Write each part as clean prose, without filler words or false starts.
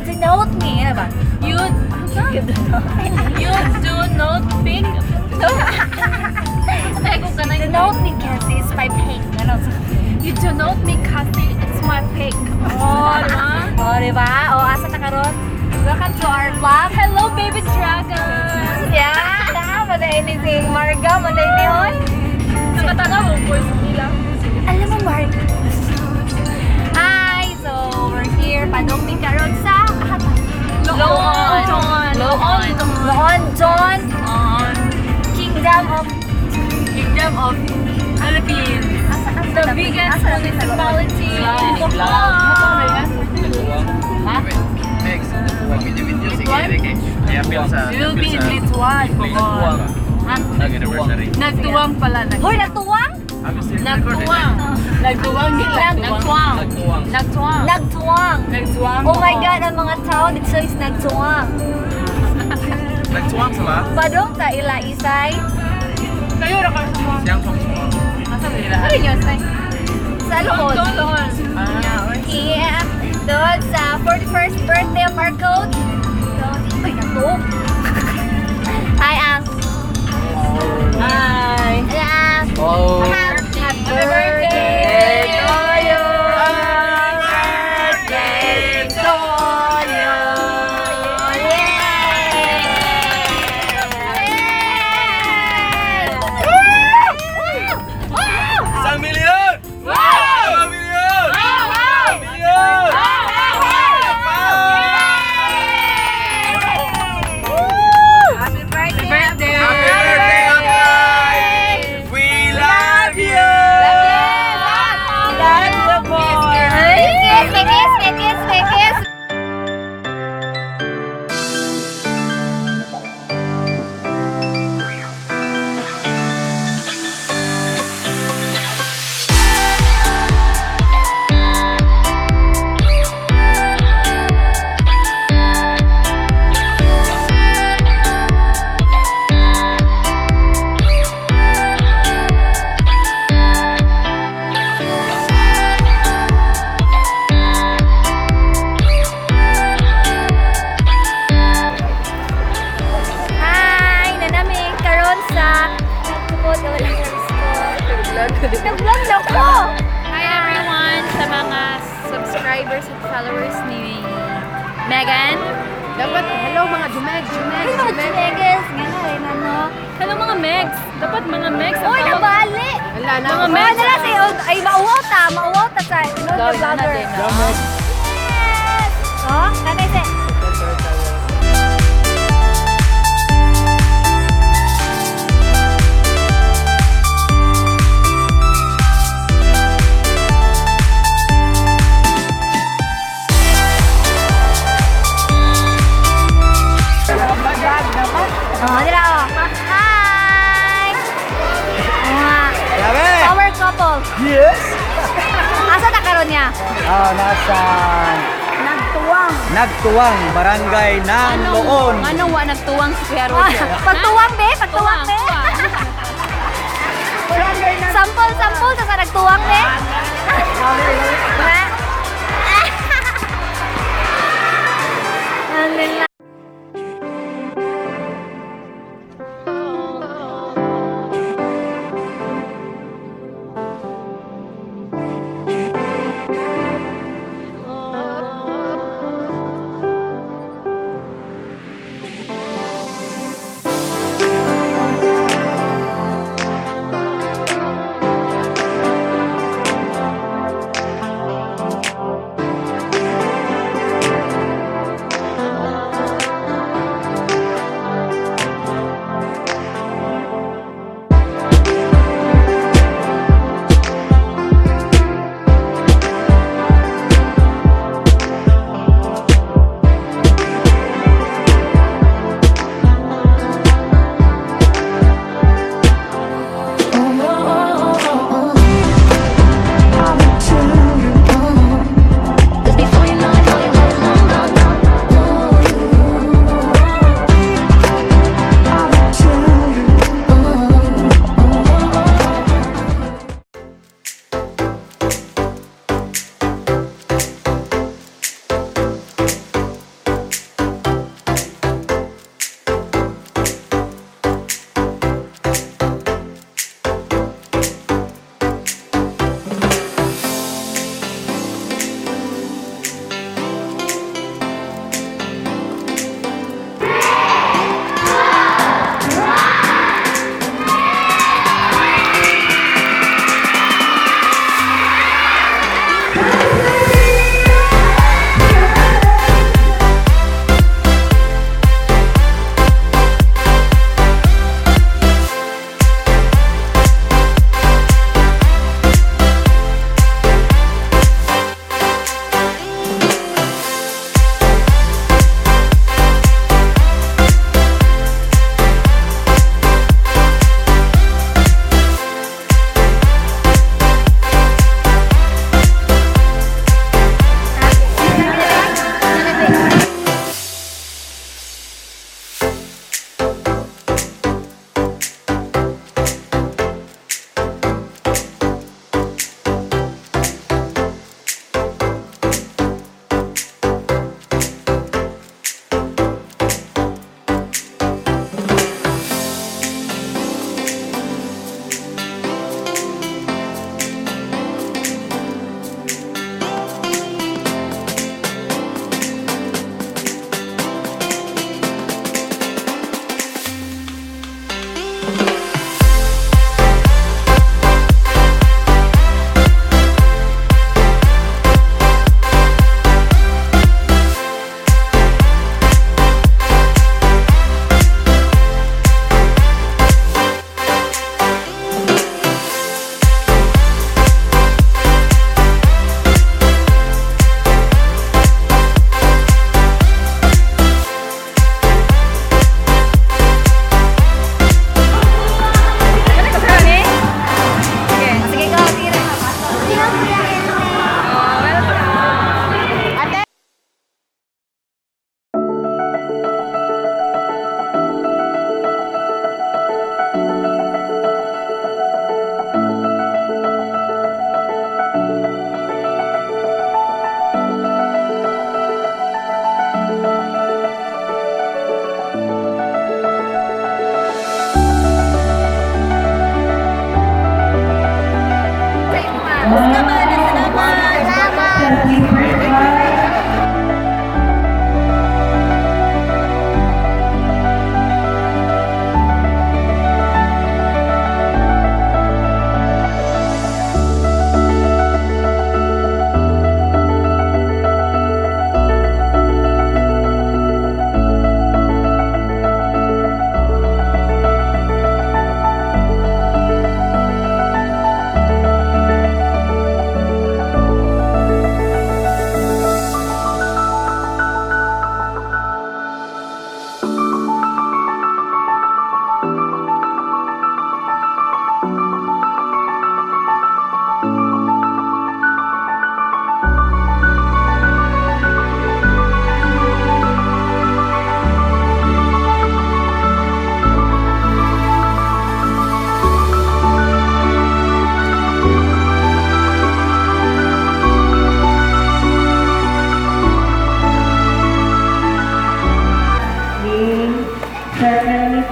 denote me. Ano ba? You do not pick. Ko ka na. Denote me kasi it's my pick. Ano? You do not me kasi it's my pick. Oh, diba? Oh, diba? Oh, asa ta karon? Welcome to our vlog. Hello, baby dragon! Yeah, tama na ini si Marga, manday ni hoy. Nakatanaw mo voice nila. Alam mo, Marga. Hi! So, we're here. Padong mi karon sa Loon! Loon! Loon John Loon! Kingdom of Kingdom of Philippines. The biggest municipality in Bohol. Next, video-video sige, sige. I-appeal sa Will be in Lituan, Bohol. Nag-anniversary. Nagtuwang pala. Hoy, nagtuwang? Nagtuwang. Nagtuwang nila. Nagtuwang. Nagtuwang. Nagtuwang. Nagtuwang. Nagtuwang. Oh my God, ang mga tao dito is nagtuwang. Nagtuwang sila? Padong ta ila isay Kayo ra kayo sa mga. Siyang tuwang. Asa nila? Ano yun? Sa Loon. Loon. Yeah. Doon sa 41st birthday of our coach. Ay, nagtuwang. Hi, Ang. Hi. Hi, Ang. Oh. Happy birthday to you. Birthday to you. Yeah! Isang milyon! Isang milyon! Isang milyon! Happy birthday! Birthday! Happy birthday, Uncle! We love you! Love you more! Kiss me, kiss me, kiss me, kiss. Hi! Nanami karon sa nagtukod na wala Nag-vlog na ko! Hi everyone sa mga subscribers at followers ni Megan. Dapat, hello mga jumeg, jumeg, Ay, mga jumeg. chumeges! Nga na rin, ano? Hello mga Megs. Dapat mga Megs. ang Uy, tawag. nabali! Wala na. Mga Mga Megs. nala si ay mauwaw ta, mauwaw ta sa no the vlogger. Yes! Oh, kanay si Oh, dira oh. Hi! Mga Grabe! power couple. Yes! Asa ta karon niya? Ah, nasa Nagtuwang. Nagtuwang, barangay ng Loon. Anong wa nagtuwang si Kuya Roger? Pagtuwang be, pagtuwang be. Sampol, sampol ta sa nagtuwang be. Ha? Ano na?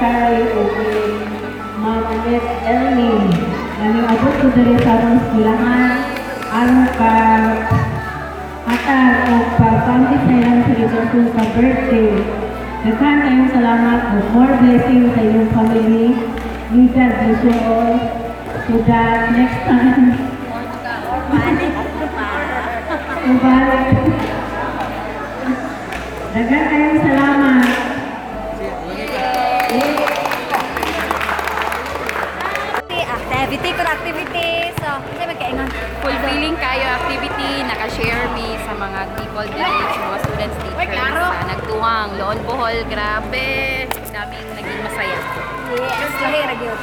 Tare ug ni Ma'am Annette Elmi nga niabot ko diri sa atong eskwelahan aron pag hatag o pagpamti sa ilang selebrasyon sa birthday. Daghan kayong salamat ug more blessings sa inyong family. May God bless you all so that next time Mubalik. Daghan kayong salamat. Activity ko activity. So, hindi magkaingon. Fulfilling kayo activity, nakashare mi sa mga people diri, sa mga students, teachers, sa nagtuwang, Loon Bohol, grabe. Daming naging masaya. Yes, lahi ra gyud.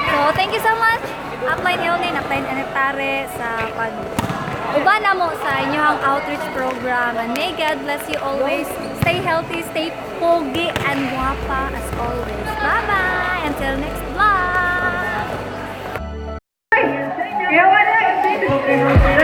So, thank you so much, Upline Eulin, Upline Anetare, sa pag uban na mo sa inyong outreach program. And may God bless you always. Stay healthy, stay pogi and guapa as always. Bye-bye! Until next vlog! Kaya wala.